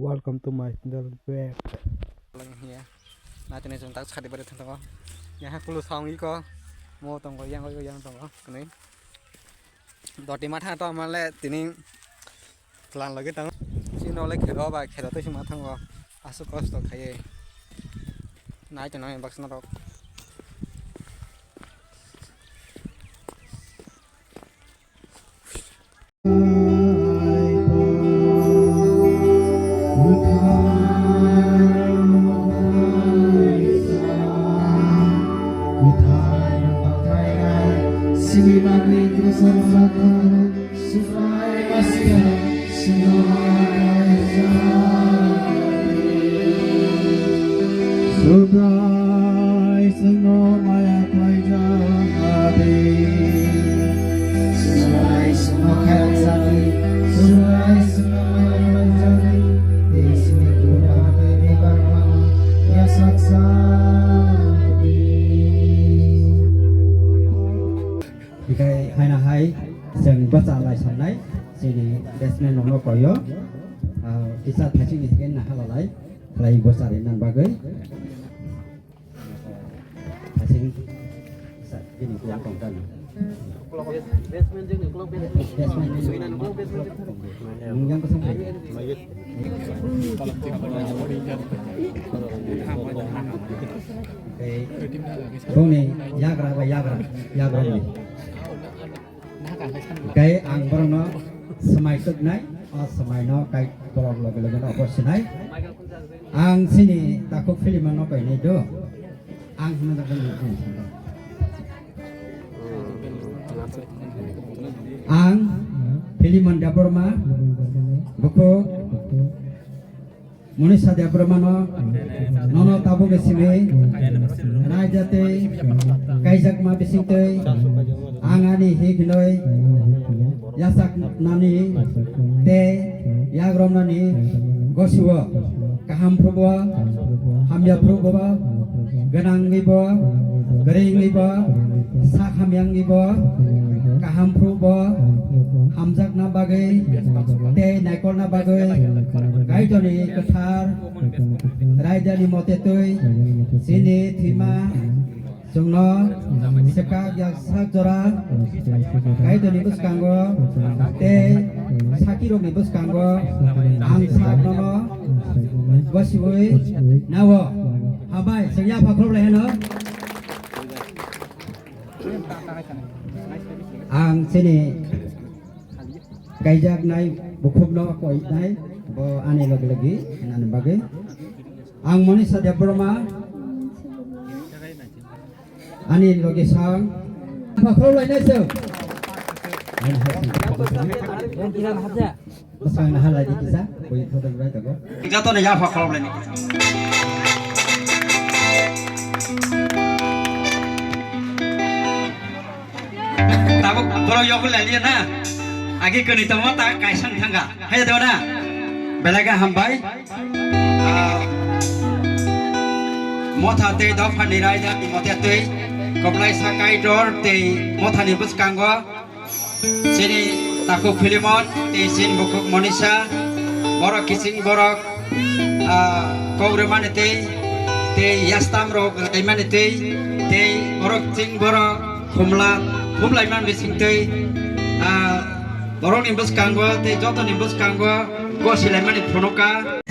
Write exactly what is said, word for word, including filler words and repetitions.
Welcome to my channel back. Lang hiya. Na tini jung tak sadi bari thang tongo. Yang ha kulu song iko. Mo tongo, yang iko, yang tongo. Kene. Doti ma thang to male tini plan lagi tang. Chino le khero ba khero to sima thango. Asu kosto khaye. Nai to nai baksa norok. Subrai swngo maya khlaijak di. Subrai swngo khayokjak di. Subrai swngo maya khlaijak di. Tei sini bubagra tei bebak mano yachakjak di. Hikai haina hai chwng bwsa lai sanai chini batsman rokno koyo. Ah, kisa thachini hikai nahalalai khlai bwsa rinani bagwi. Thachini sa bini kulang tong tani. Batsman jini kulang batsman. Batsman jini kulang batsman. Nung yang bwsa. Bongni yagra ba yagra, yagra ni. Kai ang borokno swmai tubnai, o swmaino kai borok loge loge no obo sinai. Ang chini takhuk film no kainai do. Ang hwnwi ang Philemon Debbarma, bukhuk Monisha Debbarmano, nono tabukni simi raida tei kaijakma bisingtwi ang ani hik hwnwi yachaknani tei yagromnani gosio kaham phuru bo, hamya phuru bo, gwnang wngwi bo, kwrwi wngwi bo, sak hamya wngwi bo, kaham phuru bo, hamjakna bagwi tei naikolna bagwi Kaitorni kwthar raidani mote twi chini thwima chwngno swkak yaksak jora Kaitorni bwskango tei sakirokni bwskango ang sakno gosiwi nao. Hambai, chwng yapha khulumlai heno. Ang chini kaijaknai bukhukno koinai bo ani logi logi nani bagwi. Ang Monisha Debbarma ani logi sang. Khulumlainai chwng. Bwskango naharlai di kisa, bui photo bai tongo. Jotono yapha khulumlaini. Tabuk borok yokol laliya na. Agi kani tamo ta kaisang thangka. Haya do na. Belai khe hambai. Ah, motha tei dophani raida ni mote twi koplai sa Kaitor tei mothani bwskango. Chini takhuk Philemon, tei chini bukhuk Monisha, borok kiching borok, ah, kok rwmani tei, tei yastam rok laimani tei, tei borok kiching borok khumla, khumlaimani bising tei, ah, borokni bwskango tei jotoni bwskango gosilaimani phunukha.